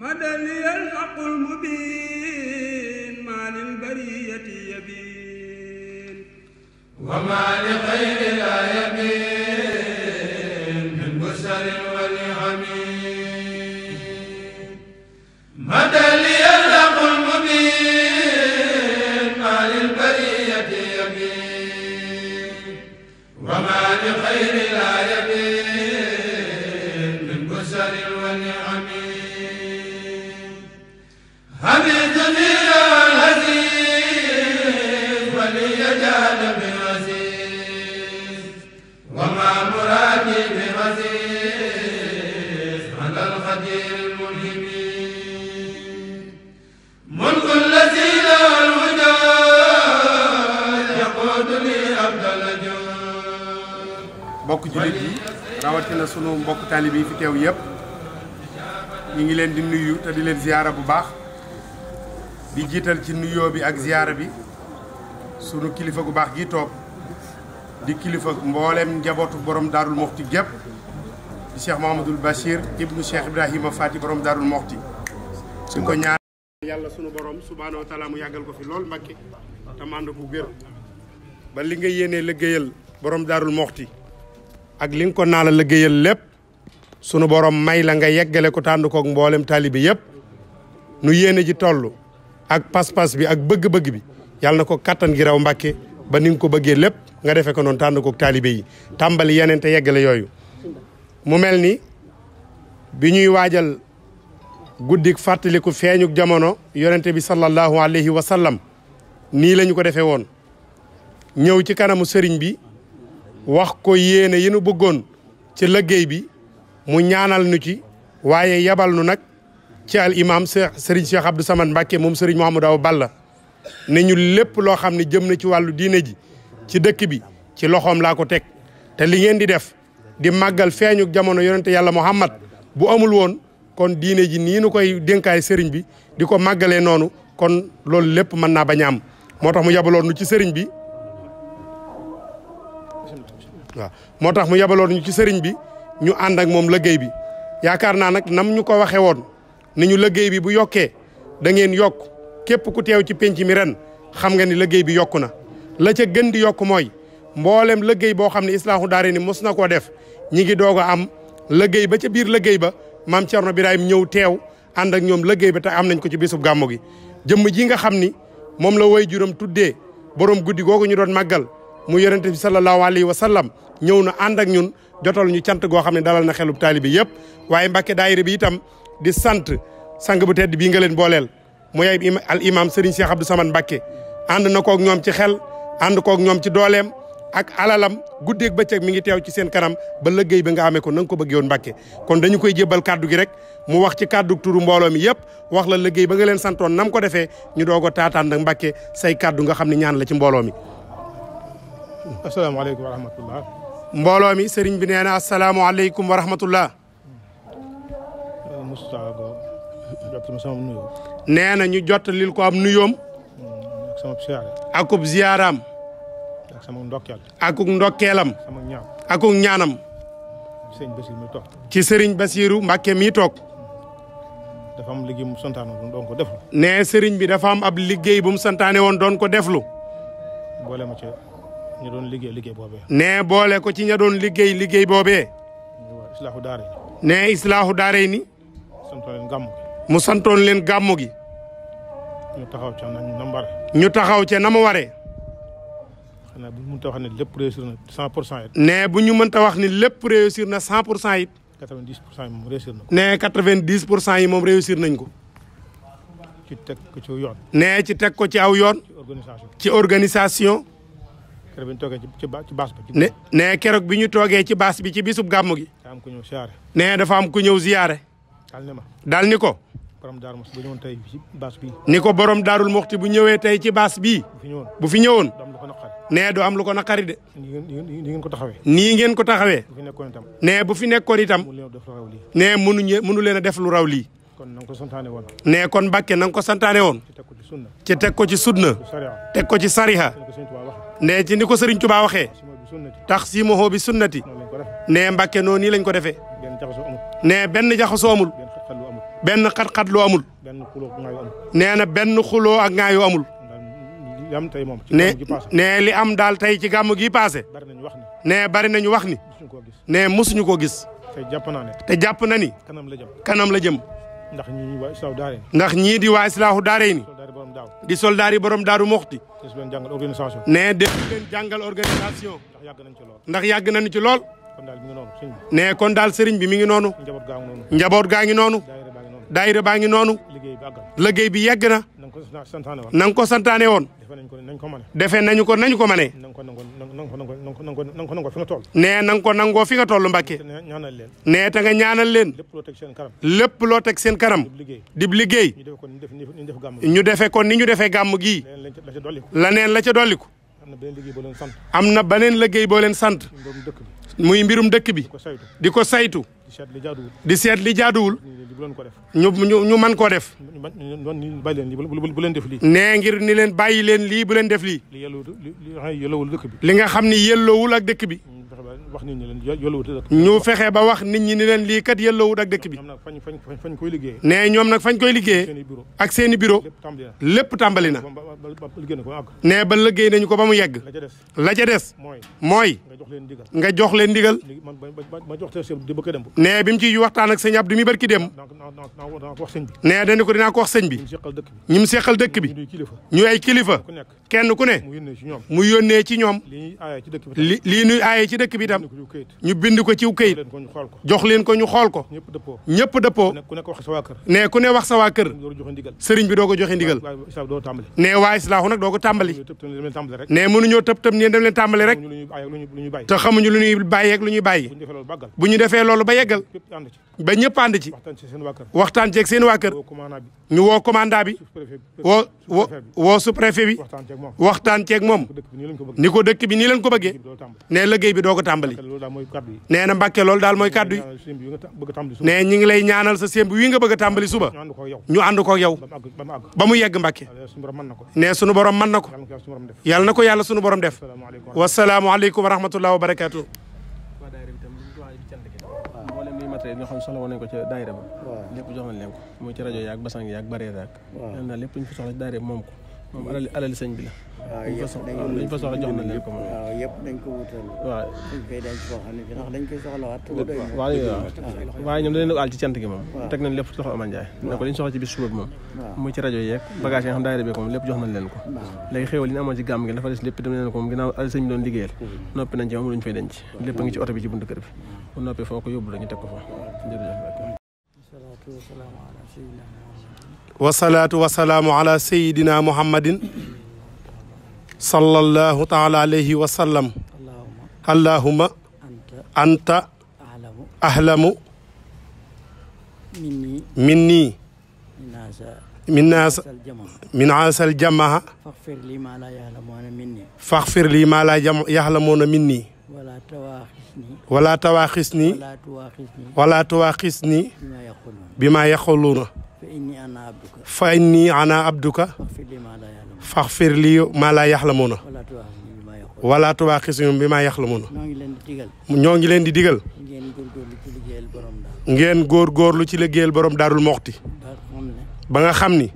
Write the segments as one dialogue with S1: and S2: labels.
S1: مدني الحق المبين ما للبرية يبين وما لخير لا يبين من بشر ولعمين مدني الحق المبين ما للبرية يبين وما لخير لا يبين من بشر ولعمين حمدني العزيز وليجعل بعزيز وما مرادي بعزيز على القدير الملهم ملك الذي له الوجود يقود لي عبد الجود.
S2: mbokk jullit yi rawatina sunu mbokk taalibe yi fi teew yëpp ñu ngi leen di nuyu te di leen ziyaara bu baax. di jiital ci nuyoo bi ak ziyaara bi sunu kilifa gu baax gi toog di kilifa mboolem njabootu borom Daarul Muxti gépp di Cheikh Mouhamadoul Bachir ibnu Cheikh Ibrahima Fati borom Daarul Muxti su ko ñaan yàlla sunu borom subhaanahu wa taala mu yàggal ko fi lool Mbàkke te mànd bu wér ba li nga yéenee liggéeyal borom Daarul Muxti ak li nga ko naa la liggéeyal lépp sunu borom may la nga yeggale ko tànd koog mboolem taalibe yëpp nu yéene ji toll ak pas-pas bi ak bëgg-bëgg bi yàlla na ko kattan gi raw Mbàkke ba ni nga ko bëggee lépp nga defee ko noonu tànn koog taalibe yi tàmbali yeneen te yeggale yooyu mu mel ni bi ñuy waajal guddik fàttaliku feeñuk jamono yonente bi sallallahu alayhi wa sallam nii la ñu ko defee woon ñëw ci kanamu sëriñ bi wax ko yéene yi nu bëggoon ci liggéey bi mu ñaanal nu ci waaye yabal nu nag ci al imam Serigne Cheikh Abdou Samad Mbacke moom Serigne Mouhamadou Awa Balla ne ñu lépp loo xam ne jëm na ci wàllu diine ji ci dëkk bi ci loxoom laa ko teg te li ngeen di def di màggal feeñu jamono yonente yàlla Muhammad bu amul woon kon diine ji nii nu koy dénkaay Serigne bi di ko màggalee noonu kon loolu lépp mën naa bañ a am moo tax mu yabaloon nu ci Serigne bi waaw moo tax mu yabaloon ñu ci Serigne bi ñu ànd ak moom liggéey bi yaakaar naa nag nam ñu ko waxee woon ni ñu liggéey bi bu yokkee da ngeen yokk képp ku teew ci penc mi ren xam nga ni liggéey bi yokku na la ca gën di yokk mooy mboolem liggéey boo xam ne Islaahu Daarayni mos na koo def ñi ngi doog a am liggéey ba ca biir liggéey ba maam Thierno Birahim ñëw teew ànd ak ñoom liggéey ba te am nañ ko ci bisub gàmmu gi jëmm ji nga xam ni moom la way juram tuddee borom guddi googu ñu doon màggal mu yonente bi sallallahu alayhi wa sallam ñëw na ànd ak ñun jotal ñu cant goo xam ne dalal na xelub taalibe yëpp waaye Mbàkke daayira bi itam di sant sang bu tedd bii nga leen booleel muy al imam Serigne Cheikh Abdou Samad Mbacke ànd na koog ñoom ci xel ànd koog ñoom ci dooleem ak alalam guddeeg bëccëg mi ngi teew ci seen kanam ba liggéey bi nga amee ko na nga ko bëggee woon Mbacke kon dañu koy jébbal kaddu gi rek mu wax ci kaddu turu mbooloo mi yëpp wax la liggéey ba nga leen santoon nam ko defee ñu doog a taataan nag Mbacke say kaddu nga xam ne ñaan la ci mbooloo mi.
S3: asalaamaaleykum wa rahmatullah.
S2: mbooloo mi Serigne bi nee na asalaamaaleykum wa rahmatullah. nee na ñu jottalil ko am nuyoom.
S3: ak sama ziyaara.
S2: akub ziyaaraam.
S3: ak sama ndokkeel.
S2: akub ndokkeelam.
S3: sama ñaan.
S2: akub ñaanam.
S3: Serigne Bassirou mi toog.
S2: ci Serigne Bassirou Mbacke mi toog.
S3: dafa am liggéey bu mu santaane woon doon ko deflu.
S2: nee Serigne bi dafa am ab liggéey bu mu santaane woon doon ko deflu.
S3: boole ma ci ña doon liggéey boobee.
S2: nee boole ko ci ña doon liggéey boobee.
S3: Islaahu Daarayni.
S2: nee Islaahu Daarayni.
S3: santoon leen gàmmu gi.
S2: mu santoon leen gàmmu gi.
S3: ñu taxaw ca na mu waree.
S2: ñu taxaw ca na mu waree.
S3: xanaa bu ñu mënta wax ne lépp réussir na 100% it.
S2: nee bu ñu mënta wax ni lépp réussir na 100% it.
S3: 90% yi moom réussir na ko.
S2: nee 90% yi moom réussir nañ ko.
S3: ci teg ko ci yoon.
S2: nee ci teg ko ci aw yoon.
S3: ci organisation.
S2: ci organisation.
S3: keroog bi ñu toogee ci baas ba.
S2: nee keroog bi ñu toogee ci baas bi ci bisub gàmmu gi.
S3: daa am ku ñëw ziyaare.
S2: nee dafa am ku ñëw ziyaare.
S3: daal ne ma.
S2: daal ni ko.
S3: borom Daaru Muxti bu ñëwoon tey ci baas bii.
S2: ni ko borom Daarul Muxti bu ñëwee tey ci baas bii. bu fi ñëwoon. nee du am lu ko naqari de.
S3: nii ngeen ko taxawee.
S2: nii ngeen ko taxawee.
S3: bu fi nekkoon itam.
S2: nee bu fi nekkoon itam. nee mënu leen a def lu raw lii.
S3: kon na nga ko santaane woon.
S2: nee kon Mbàkke na nga ko santaane woon. ci teg ko ci sunna. teg ko ci sariha. nee ci ni ko Sëriñ Tuubaa waxee. tax si mohoo bi sunnati. nee Mbàkke noonu nii lañ ko defee. nee benn jaxasoo amul. benn xat-xat lu amul.
S3: benn xuloo ak ngaayu amul.
S2: nee na benn xuloo ak ngaayu amul.
S3: li am tey moom.
S2: ne li am daal tey ci gàmm gi paase.
S3: bari nañu wax ni.
S2: ne bari nañu wax ni. ne mosuñu ko gis.
S3: te jàpp naa ne.
S2: te jàpp na ni.
S3: kanam la jëm.
S2: kanam la jëm.
S3: ndax ñii waa Islaahu Daarayni.
S2: ndax ñii di waa Islaahu Daarayni. di soldaar yi borom Daaru Muxti.
S3: des leen jàngal organisation.
S2: ne def leen jàngal organisation.
S3: ndax yàgg nañ ci lool.
S2: ndax yàgg nañ ci lool.
S3: kon daal mi ngi noonu sëñ bi.
S2: ne kon daal sëriñ bi mi ngi noonu.
S3: njaboot gaa ngi noonu.
S2: njaboot gaa ngi noonu. daayira baa ngi noonu.
S3: liggéey bi àggal.
S2: liggéey bi yegg na.
S3: na nga ko santaane woon.
S2: na nga ko santaane woon.
S3: defee nañ ko nañ ko mane.
S2: defee nañu ko nañu ko mane.
S3: na nga ko nangoo fi nga toll.
S2: ne na nga ko nangoo fi nga toll Mbàkke.
S3: ñaanal leen.
S2: ne te nga ñaanal leen.
S3: lépp loo teg seen kanam.
S2: lépp loo teg seen kanam. dib liggéey. ñu defee ko ni ñu defee gàmm gii. laneen la ca dolliku. am na beneen liggéey boo leen sant. muy mbirum dëkk bi. di ko saytu. di seet li jaaduwul. ñu mën koo def. nee ngir ni leen bàyyi leen lii bu leen def lii. li nga xam ni yelloowul ak dëkk bi. ñu fexe ba wax nit ñi ni leen lii kat yelloowul ak dëkk bi. nee ñoom nag fañ koy liggéeyee. ak seeni bureau. lépp tàmbali na. nee ba liggéey nañu ko ba mu yegg. la ca des. mooy. nga jox leen ndigal. nee bi mu ciy waxtaan ak sëñ Abdou mi barki dem. nee dañu ko dinaa ko wax sëñ bi. ñi mu seqal dëkk bi. ñu ay kilifa. kenn ku ne. mu yónnee ci ñoom. lii nuy aaye ci dëkk bi itam. ñu bind ko ciw këyit. jox leen ko ñu xool ko. ñëpp dëppoo. nee ku ne wax sa waa kër. sëriñ bi doo ko joxe ndigal. nee waa Islaahu nag doo ko tàmbali. nee mënuñoo tëb tëb nii dem leen tàmbali rek. te xamuñu lu ñuy bàyyi ak lu ñuy bàyyi. bu ñu defee loolu ba yeggal. ba ñëpp ànd ci. waxtaan ceeg seen waa kër. ñu woo commandant bi. woo sous-préfet bi. waxtaan ceeg moom. ni ko dëkk bi nii leen ko bëggee. nee liggéey bi doo ko tàmbali. nee na Mbàkke loolu daal mooy kàddu yi. nee ñi ngi lay ñaanal sa sémb wi nga bëgg a tàmbali suba. ñu ànd ko yow. ba mu yegg Mbàkke. nee sunu borom mën na ko. yàlla na ko yàlla sunu borom def. wasalaamualeykum wa rahmatulah wa barakaatu.
S4: ñoo xam ne soxla woon nañ ko ci daayira ba lépp jox nañ leen ko muy ci rajo yaag basang yaag bareer yaag ñaan naa lépp ñu fa soxla ci daayira bi moom ko moom alali sëñ bi la dañ fa soxla jox nañ leen ko moom
S5: waaw yëpp dañ ko wutal waaw dañ koy denc foo xam ne ndax dañ koy soxlawaat
S4: waaye ñoom dañ leen àll ci cant gi moom teg nañ lépp ci loxo Aman Ndiaye ne ko li ñu soxla ci bis suba bi moom muy ci rajo yeeg bagage yi nga xam daayira bi ko moom lépp jox nañ leen ko léegi xéewal yi ñu amoon ci gàmm gi dafa des lépp dem leen ko moom ginnaaw alali sëñ bi doon liggéeyal noppi nañ ci moom luñu fay denc lépp a ngi ci oto bi ci buntu kër bi bu noppee foo ko yóbbu la ñu teg ko fa jërëjëf
S2: wasalaatu wasalaamu ala sayidina muhammadin sallallahu taala alayhi wa sallam allahumma anta ahlamu minni min asal jamaha faxfir li ma la yaxlamuuna minni wala tawaaxisni bima yaquluuna fa inni ana abduka faxfir li ma la yaxlamuuna wala tawaaxisni bima yaxlamuuna ñoo ngi leen di digal ngeen góorgóorlu ci liggéeyal borom Daarul Muxti ba nga xam ni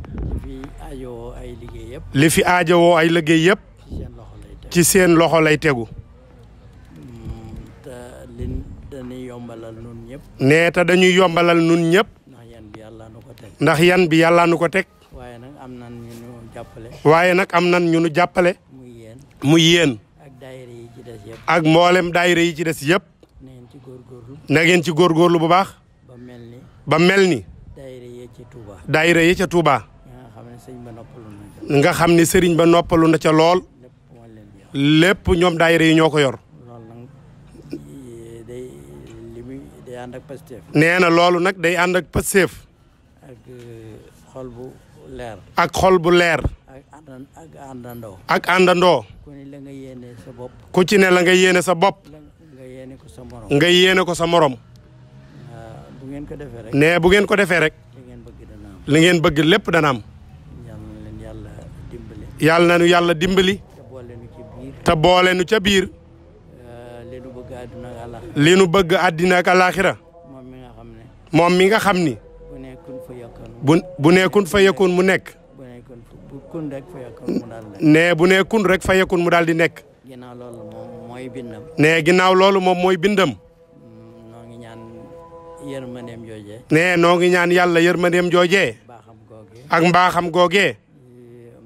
S2: li fi aajowoo ay liggéey yëpp ci seen loxo lay tegu nee te dañuy yombalal nun ñëpp ndax yan bi yàlla nu ko teg waaye nag am nan ñu nu jàppale muy yéen ak mboolem daayira yi ci des yëpp na ngeen ci góorgóorlu bu baax ba mel ni daayira yi ca Touba nga xam ni sëriñ ba noppalu na ca lool lépp ñoom daayira yi ñoo ko yor nee na loolu nag day ànd ak Pastef ak xol bu leer ak àndandoo ku ci ne la nga yéene sa bopp nga yéene ko sa morom nee bu ngeen ko defee rek li ngeen bëgg lépp dana am yàlla na nu yàlla dimbali te boole nu ca biir li nu bëgg àddina ak alaaxira moom mi nga xam ni bu nee kun fa yakun mu nekk.
S5: bu nekkoon bu kun rek fa yakun mu daal nekk.
S2: nee bu nee kun rek fa yakun mu daal di nekk.
S5: ginnaaw loolu moom mooy bindam.
S2: nee ginnaaw loolu moom mooy bindam.
S5: noo ngi ñaan yërmandeem joojee.
S2: nee noo ngi ñaan yàlla yërmandeem joojee.
S5: baaxam googee.
S2: ak mbaaxam googee.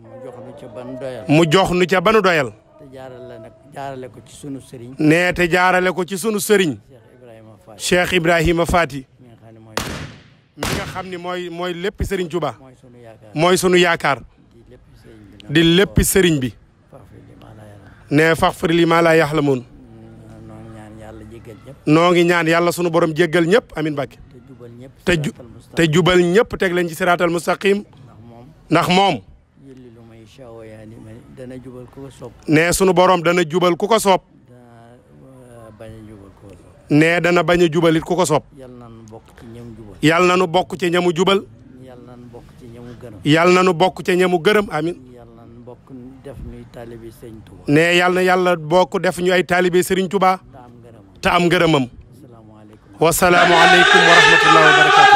S5: mu jox nu ca ban doyal.
S2: mu jox nu ca banu doyal.
S5: te jaarale ko ci sunu sëriñ.
S2: nee te jaarale ko ci sunu sëriñ. Cheikh Ibrahima Fati. mi nga xam ni mooy lépp sëriñ Tuba. mooy sunu yaakaar. di lépp sëriñ bi. nee faxfir li maa laa yaxlamuun. noo ngi ñaan yàlla sunu borom jéggal ñëpp amin Mbàkke. te jubal ñëpp teg leen ci siraatal mustaqim. ndax moom. nee sunu borom dana jubal ku ko soob. nee dana bañ a jubalit ku ko soob. yàlla na nu bokk ci ñamu jubal.
S5: yàlla na nu bokk ci ñamu gërëm.
S2: yàlla na nu bokk ci ñamu gërëm amin.
S5: yàlla na nu bokk def ñuy taalibe Sëriñ Tuba.
S2: nee yàlla na yàlla bokk def ñu ay taalibe Sëriñ Tuba. te am ngërëmam. wasalaamu aleykum wa rahmatullahi wa barakatu.